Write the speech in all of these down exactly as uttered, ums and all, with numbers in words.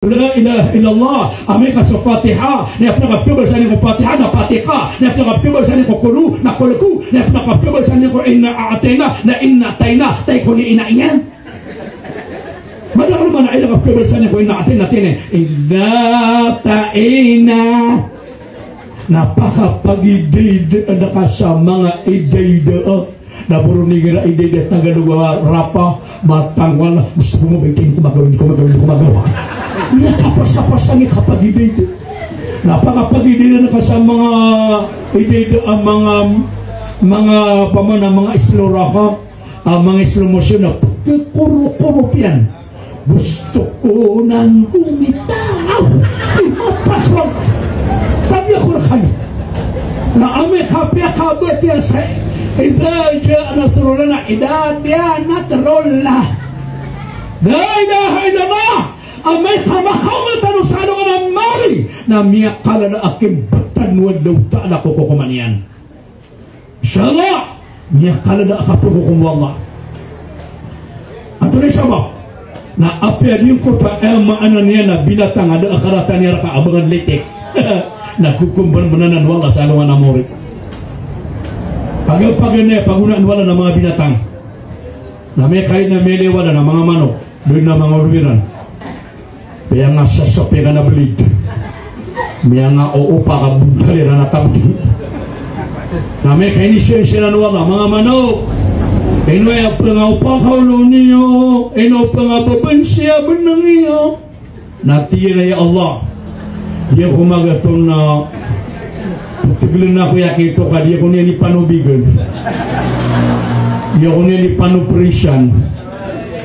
La ilaha illallah. Amay ka so Fatiha, na aya pn a kapkhabarsaan iyan ko Fatiha na Fatiha, na aya pn a kapkhabarsaan iyan ko Qul hu na Qul hu, na aya pn a kapkhabarsaan iyan ko Inna a'tayna na Inna a'tayna, tay ko ni ina iyan. Madakl man a aya kapkhabarsaan iyan ko Inna a'tayna, tig iyan a Inna a'tayna. Na pakapagidaidaa ka sa manga idaidaa. Na boron igira idaidaa Tagalog a rap a matangwal, gusto ko mabait, hindi ko magawa, hindi ko magawa, hindi ko magawa. Miyakapasapasang i kapagidaidaa. Na pakapagidaidaa ka sa manga idaidaa a manga, manga pamana, manga slow rock, a manga slow motion na pkhakorokoro piyan. Gusto ko nang bumitaw. Ay, matakot. Sabi ako na kami. Na amay ka piyakabatiya sa Idha jaa nasrullah, idha jaa nasrullah. La ilaha illallah. Amay ka makaoma tano sa alongan a Mawri, na miyakalala a kimbtad o Allahu Ta'ala ko kokoman iyan. Insha Allah, miyakalala a kaphokokom o Allah. Antonaa i sabap? Na apiya di ngkoto a aya maana niyan na binatang a da a karata niyan rka a ba ngka litik, na kokombn anan o Allah sa alongan a Mawri. Paga, paganay a pagonaan o Allah na manga binatang. Na miyakaid na miyaliwala na manga manok. Doon na manga olowiran. Miyangasasap iyan a blade. Miyangaoopa ka bontal iran a tabdi. Na miyakainisiyan siran o Allah, manga manok. Ino aya pngaopa ka olo niyo? Ino pngababansi a bnng iyo? Na tig iyan a, ya Allah, di ako magaton na ptgln ako i aki oto ka di ako niyan ipanobign. Di ako niyan ipanoprisan.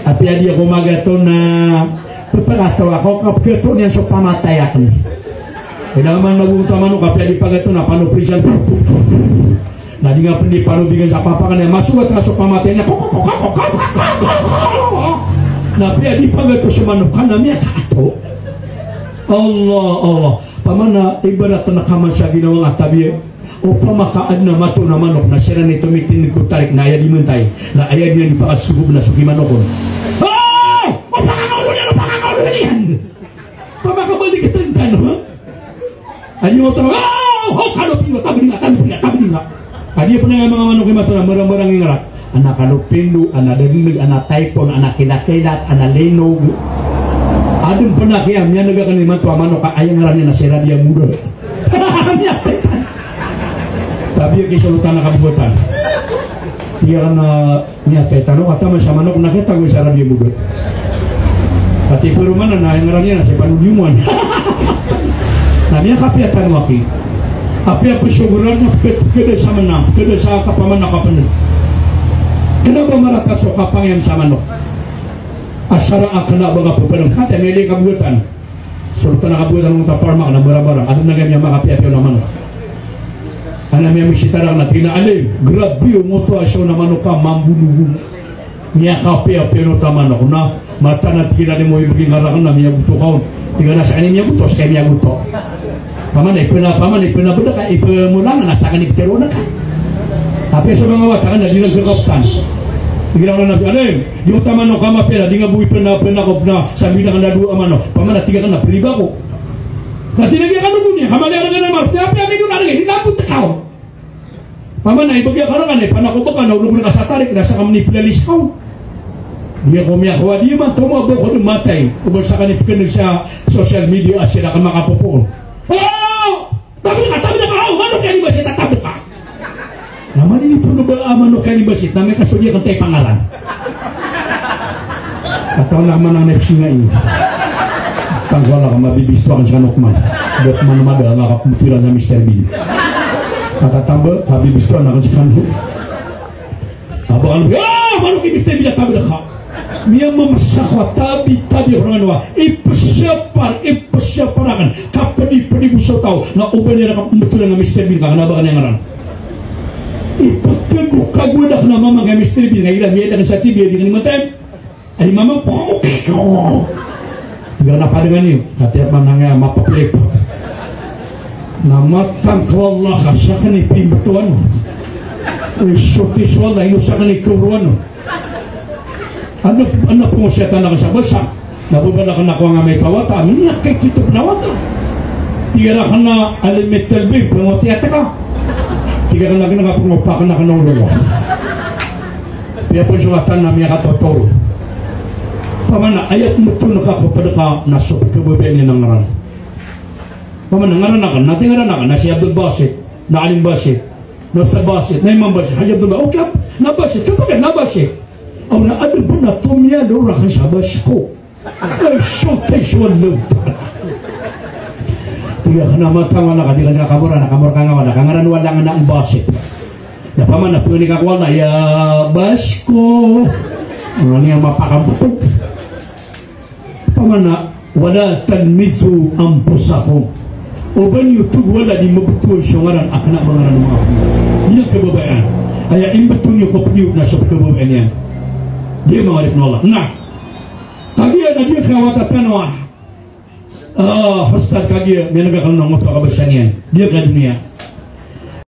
Apiya di ako magaton na pphakataw ako ka pgaton iyan so pamatay akn. Ida man magogot a manok apiya di pagaton na panoprisan. Na di nga pn di panobigan sa papakan iyan, masogat ka so pamatay niyan. Na apiya di pagaton so manok ka na miyakaato. Allah, Allah. Pamana ibarat na kaman sa ginawa nga tabiya. Opama ka adn a mato na manok na siran i tomitindg ko tarik na aya di mantay, na aya di niyan di pakasogob na so kimanok on. Oh! Opama ka olo niyan, opama ka olo niyan. Opama ka balik itan tano, ha? Adi oto, oh! Oh, kalopindo, tabdi nga, tabdi nga, tabdi nga. Adi pn a manga manok i mato na marang-marang i ngarak. Ana kalopindo, ana dagdag, ana typhoon, ana kilakilat, ana linog. Adn pn a kiya, miyaneg akn imanto a manok a aya ngaran iyan na si Radia Muda. Miyatay tano. Tabiya ki solotan a kabogatan. Tig akn a miyatay tano, kataman sa manok na kiyatago sa Radia Muda. Kati peromanan na aya ngaran iyan na si Panudiyuman. Na miyakapiya tano aki. Apiya psogoran na pkd-, pkda sa mnang, pkda sa kapamana kapnd. Kna ba marata so kapangiyam sa manok. Asar a kna ba nga pphadang kata miyali kabogatan. Solotan a kabogatan o ta farmak na marang-marang. Adn a gamiya makapiya-piya on a manok. Ana miyamisita rakn a tig iyan a alim, grabe o ngoto a siya on a manok ka mambonobono. Miyakapiya-piya on oto a manok na mataan a tig iyan a alim o ibgay ngka rakn na miyagoto ka on. Tig iyan a skaniyan miyagoto, skaniyan miyagoto. Pamana ipna, pamana ipna bdka, ipmolana na skaniyan iptharoon ka. Apiya so manga wata ka na di na gagaptan. Tig iyan a alim, di oto a manok ka mapiya na di nga bo ipna, pna ko pna, sambi na ka na dowa a manok. Pamana tig iyan a priba ko. Na tinagiya ka no bo niyan, kamaliya rakn a manok, tiya apiya mido na rakn, di na bo tkaw. Pamana ibgay ka rakn, ipana ko bka na olog rka sa tarik, na skam ni plalis kaw. Di ako miyakowa, di man tomo a boko dn matay. O ba skaniyan pkneg sa social media a siran ka makapopoon. Oh! Tabd ka, tabd ka, oh, manok iyan i basit, tabd ka. Na mani di pn o ba a manok iyan i basit, na miyakasold iyan kn ta i pangaran. Katawan a manang nefsi nga ini. Tangko a ka mabibisto akn sa Nokman. Nokman mada nga kapmtiran sa Mister Bean. Katatamba, kabibisto akn sa Nokman. Aba kan, ah, manok i Mister Bean, tabd ka. Miyamamasa ko a tabi, tabi ko rangan wa. Ipsyapar, ipsyapar akn. Kapdi, pdi bo so taw. Na oba niyan a kapmbtolan a Mister Bean ka, kna ba kan iyan ngaran. Iptgo, kagowad akn a mamang ka Mister Bean, na igira miyada akn sa T V, a di akn imantayan. Adi mamang, tig iyan a padangan iyo, katiya pman a nga mapaplip. Na matangko a Allah ka, sakn i pimbtowan on. Oi, soti so Allah, ino sakn i korowan on. Adn a, adn a pngosiyatan akn sa basa. Na bo ba na kna ko anga mita wata, a miyakikito pn a wata. Tig iyan a kna a limit talbi, pangoti a tka. Tig iyan a kna kna pangopakn a kna olo. Piya pn so wata na miyakatotoro. Pamana, aya pmbtoon ka ko pd ka na so pkhababayaan iyan a ngaran. Pamana, ngaran akn, na tig iyan a ngaran akn, na si Abdul Basit, na Alim Basit, na Ustadh Basit, na Imam Basit, Haji Abdul Basit, okay, na Basit, kapakay na Basit. Aw na adn pn a tomiyalo rakn sa Basko. Ay, so, tay, so, lo. Tig iyan a kna mata wala ka, di ka sa kamura, na kamura ka nga wala, ka ngaran wala nga na Basit. Na pamana, pwede ka wala, ya Basko. Ano niya mapakabutog. Pamana, "Wala talmizu anfusakum." O ba niyo tog wala di mbtoon so ngaran a kna ba ngaran o manga pd iyan. Di niyan kababayaan. Aya imbtoon iyo ko pd iyo na so pkhababayaan iyan. Di manga oripn o Allah. Na kagiya na di ka wata tano a, ah, hostal kagiya, miyan'g akn na ngoto a kabasa niyan. Di ka doniya.